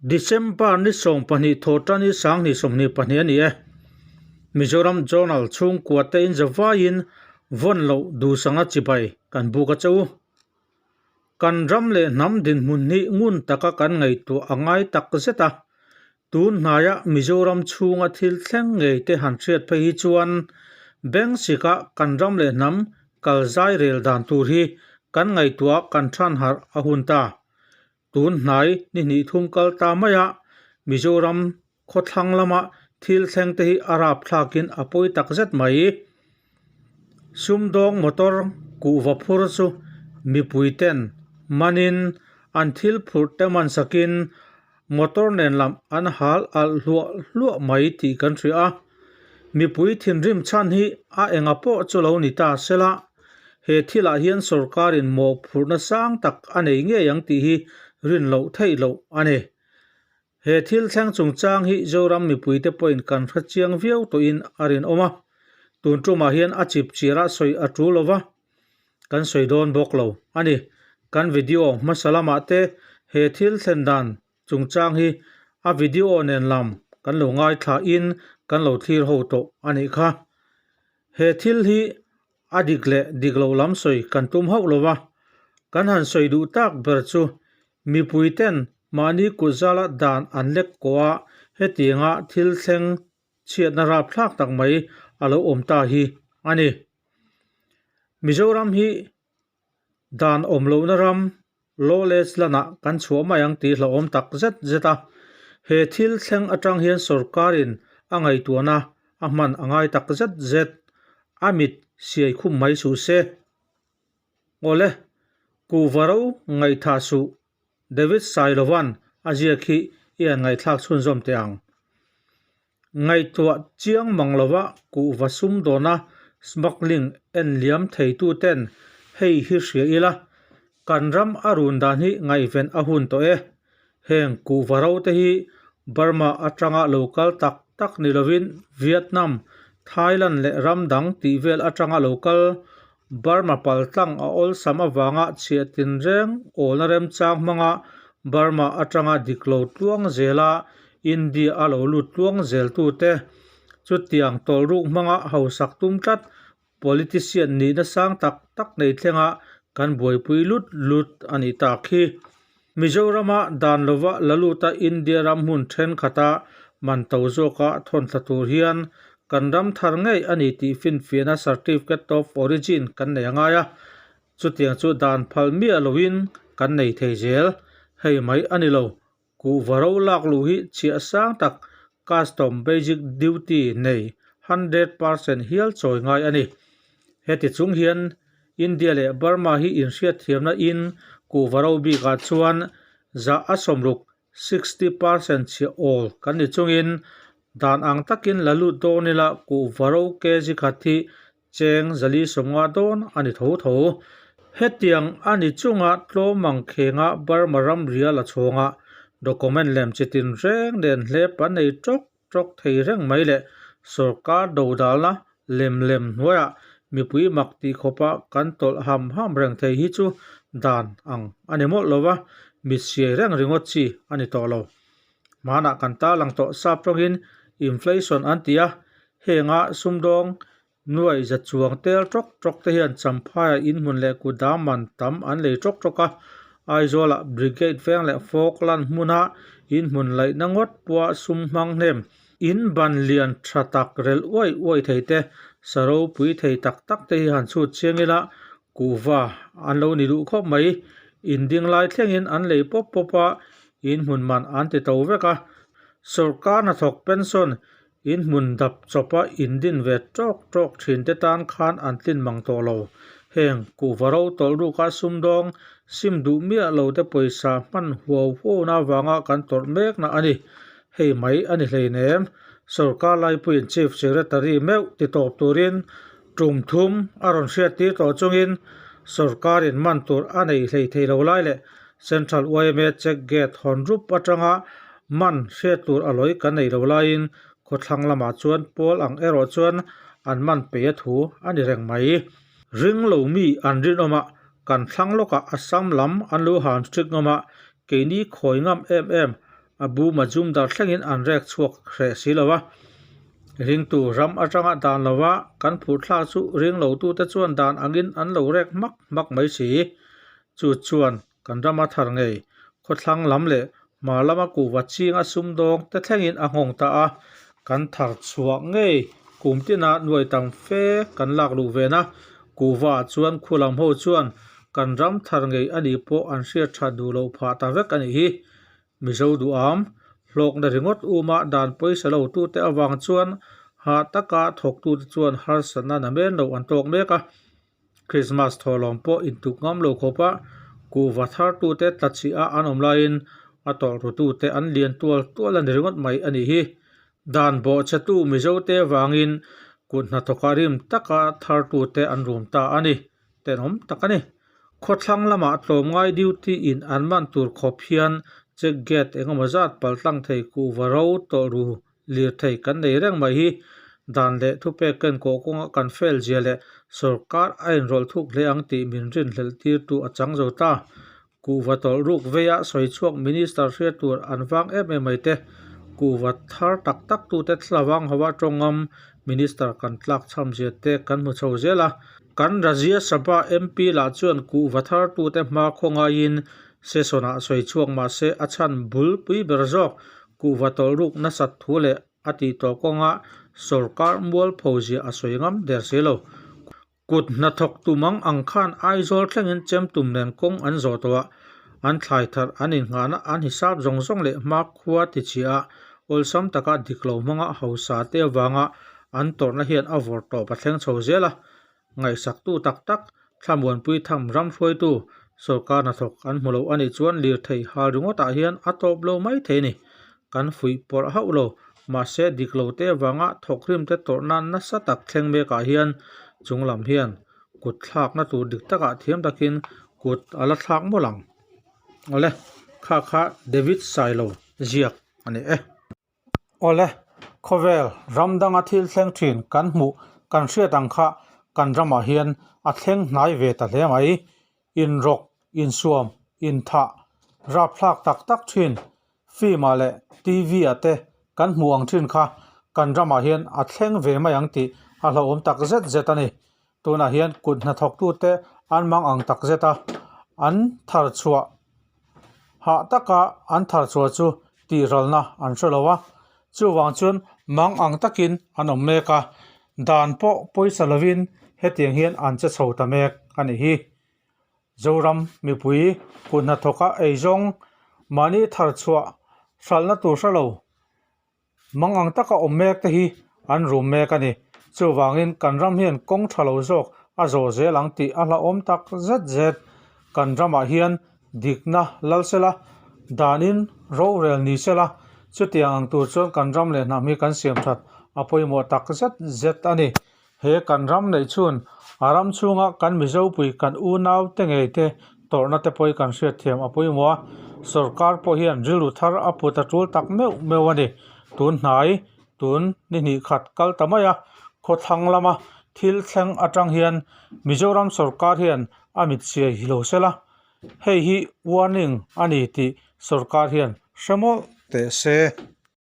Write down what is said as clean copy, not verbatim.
December ni 12 thawhtan hi 2022 a ni e. Mizoram Journal chhungkua te in zavaiin vawn loh duhsanga chibai kan buk a che u. Kan ram leh hnam dinhmun hi ngun taka kan ngaihtuah a ngai tak zet a, tun hnaia Mizoram chhunga thil thleng ngei te han hriat phei hi chuan bank sikah kan ram leh hnam kal zai rel dan tur hi kan ngaihtuah kan than harh a hun ta. Tun hnai ni hnih thum kal ta maia Mizoram khawthlang lama thil thleng te hi a rap thlakin a pawi tak zet mai. Sumdawng motor kuhva phur chu mipui ten manin an thil phurh te man sakin motor nen lam an hal alh hluah hluah mai tih kan hria a. Mipui thinrim chhan hi a enga pawh chu lo ni ta sela, he thilah hian sorkarin mawhphurhna sang tak a nei ngei ang tih hi rin loh theih loh a ni. He thil thleng chungchang hi Zoram mipuite pawhin kan hre chiang viau tawhin a rinawm a, tun tumah hian a chip chirah sawi a tul lo va, kan sawi dawn bawk lo a ni. Kan video hmasa lamah te he thil thlen dan chungchang hi a video nen lam kan lo ngaithla in kan lo thlir ho tawh a nih kha. He thil hi a dik leh dik loh lam sawi kan tum hauh lo va, kan han sawi duh tak ber chu mipui ten mahni kut zala dan an lek kawh a, hetianga thil thleng chhiatna rapthlak tak mai a lo awm ta hi a ni. Mizoram hi Dan awm lohna ram lawless lanah kan chhuah mai ang tih hlauhawm tak zet zet a. He thil thleng atang hian sorkarin a ngaihtuahna a hman a ngai tak zet zet. A mit siai khum mai suh se. Awle, kuhva ro ngaihthah suh David Sailova'n a ziak hi i han ngaihthlak chhunzawm teh ang. Ngaihtuah chiang mang lova kuhva sum dawna smuggling en liam theituten hei hi hria ila, kan ram a run dan hi ngaihven a hun tawh e. Heng kuhva ro te hi Burma atanga lo kal tak tak ni lovin Vietnam, Thailand leh ram dang tih vel atanga lo kal Burma paltlang a awlsam avanga chhiah tinreng awlna remchang hmanga Burma atanga dik lo tluang zela India a lo lut tluang zeltute chutiang tawlhruk hmanga hausak tum tlat politician nihna sang tak tak nei thlenga kan buaipui lut lut a nih tak hi. Mizorama dan lova la luta India ram hmun thenkhat-a man to zawka thawn thla tur hian kan ram thar ngei a ni tih finfiahna Certificate of Origin kan nei a ngai a, chutiang chu dan phal miah loin kan nei thei zel. Hei mai a ni lo, kuhva ro lak luh hi chhiah sang tak Custom Basic Duty nei 100% hial chawi ngai a ni. Heti chung hian India leh Burma hi inhriatthiamna in kuhva ro bikah chuan zah a sawmruk, 60%, chhiah awl kan ni chungin dan ang takin la lut dawn ila kuhva ro kg khat hi cheng zali sawmnga dawn a ni tho tho. Hetiang a ni chunga tlawm ang khenga Burma ramria la chhawnga document lem chitin reng nen hlep an nei tawk tawk thei reng mai leh sorkar dodalna lem lem hnuaiah mipui mak tih khawpa kan tawlh ham ham reng thei hi chu dan ang a ni mawlh lo va, mit siai reng ringawt chi a ni tawh lo. Hmanah kan tarlang tawh sap tawngin inflation an ti a, henga sumdawng nuai za chuang tel tawk tawk te hian Champhaiah inhmun leh kutdang man tam an lei tawk tawk a, Aizawlah Brigade veng leh Falkland hmuna inhmun laihna ngawt pawha sum hmang hnem in ban lian tha tak relh uai uai thei te, sa ropui thei tak tak te hi han chhut chiang ila kuhva an lo ni duh khawp mai. Inding lai thlengin an lei pawp pawp a, inhmun man an ti to vek a, sawrkar hnathawk pension In hmun dap chawpa in din ve tawk tawk thin te tan khan an tlin mang tawh lo. Heng kuhva ro tawlh ruka sumdawng sim duh miah lo te pawisa hman huau huauna avanga kan tawrh mekna a ni. Hei mai a ni hleinem. Sorkar laipuiin Chief Secretary meuh ti tawp turin tum thum a rawn hriattir tawh chungin sorkarin man tur a nei hlei thei lo lai leh Central yma check gate hawn rup atanga man hriat tur a lawi kan nei lo laiin khawthlang lamah chuan pawl ang erawh chuan an man peih a thu a ni reng mai. Ring lo mi an rinawm a, kan thlang lawkah Assam lam an lo han strict ngam a, keini khawi ngam em em. Abu Majumdar thlengin an rek chhuak hreh si lo a. Ringtu ram atanga dan lova kan phurh thlak chu ring lotute chuan dan angin an lo rek hmak hmak mai si. Chu chuan kan rama thar ngei khawthlang lam leh hmar lama kuhva chinga sumdawng te thlengin a nghawng ta a, kan thar chhuah ngei kum tina nuai tam fe kan lak luh ven a, kuhva ah chuan khu lam ho chuan kan ram thar ngei a nih pawh an hriat tha duh loh phah ta vek a nih hi. Mizo duham, hlawkna ringawt uma dan pawisa lo tute avang chuan hah taka thawktute chuan harsatna namen lo an tawk mek a. Krismas thawhlawm pawh intuk ngam lo khawpa kuhva thartute tla chih a an awm laiin a tawlhrutute an lian tual tual a ni ringawt mai a nih hi. Dan bawhchhetu Mizote vangin kut hnathawka rim taka thartute an rum ta a ni. Tenawm tak a ni. Khawthlang lamah tlawmngai duty in an man tur khawp hian check gate engemaw zat paltlang thei kuhva ro tawlhru Lirthei kan nei reng mai hi dan leh thupek ken kawh kawnga kan fail zia leh sorkar a inrawlh thuk hle ang tih min rinhlelh tirtu a chang zo ta. Kuhva tawlh ruk veia sawi chhuak Minister hriat tur an vang em em mai te, kuhva thar tak tak tute thlavang hova tawngam Minister kan tlak chham zia te kan hmu chho zel a. Kan Rajya Sabha MP lah chuan kuhva thar tute hma khawngaiin session ah sawi chhuak mahse a chhan bul pui ber zawk Kuhva tawlh ruk nasat thu leh a tih tawh kawnga sorkar mualpho zia a sawi ngam der si lo. Kut hnathawk tum ang ang khan Aizawl thlengin chem tum nen kawng an zawh tawh a, an thlai thar an innghahna an hisap zawng zawng leh hmakhua tichhia a, awlsam taka dik lo hmanga hausa te avanga an tawrhna hian a vawrh tawp a thleng chho zel a. Ngaihsaktu tak tak, thlamuanpui tham ram hruaitu, sorkar hnathawk an hmu lo a nih chuan lirthei hal ringawtah hian a tawp lo mai thei a ni. Kan fuih pawrh hauh lo, mahse dik lo te avanga thawkrim te tawrh nan nasa tak thleng mekah hian chung lam hian kut thlakna tur dik takah thiam takin kut a la thlak mawlh ang. Awle, kha kha David Sailo ziak a ni e. Awle, khawvel ram danga thil thleng thin kan hmuh kan hriat ang kha kan ramah hian a thleng hnai ve ta hle mai. Inrawk, insuam, inthah, rapthlak tak tak thin film ah leh TV ah te kan hmuh ang thin kha kan ramah hian a thleng ve mai ang tih a hlauhawm tak zet zet a ni. Tunah hian kut hnathawktute an mang ang tak zet a, an thar chhuah hah taka an thar chhuah chu tihralna an hre lo a, chuvang chuan mang ang takin an awm mek a, dan pawh pawisa lovin hetiang hian an che chho ta mek a nih hi. Zoram mipui kut hnathawka eizawng mahni thar chhuah hralhna tur hre lo. Mang ang taka awm mek te hi an rum mek a ni. Chuvangin kan ram hian kawng tha lo zawk a zawh zel ang tih a hlauhawm tak zet zet. Kan ramah hian dikna lal sela, danin rorel ni sela, chutiang ang tur chuan kan ram leh hnam hi kan siam that a pawimawh tak zet zet a ni. He kan ram neih chhun a ram chhunga kan Mizopui kan unau te ngei te tawrhna te pawh hi kan hriatthiam a pawimawh a, sorkar pawh hian rilru thar a put a tul tak meuh meuh a ni. Tun hnai tun ni hnih khat kal ta mai a, khawthlang lama thil thleng atang hian Mizoram sorkar hian a mit siai hi lo sela, hei hi warning a ni tih sorkar hian hre mawlh teh se.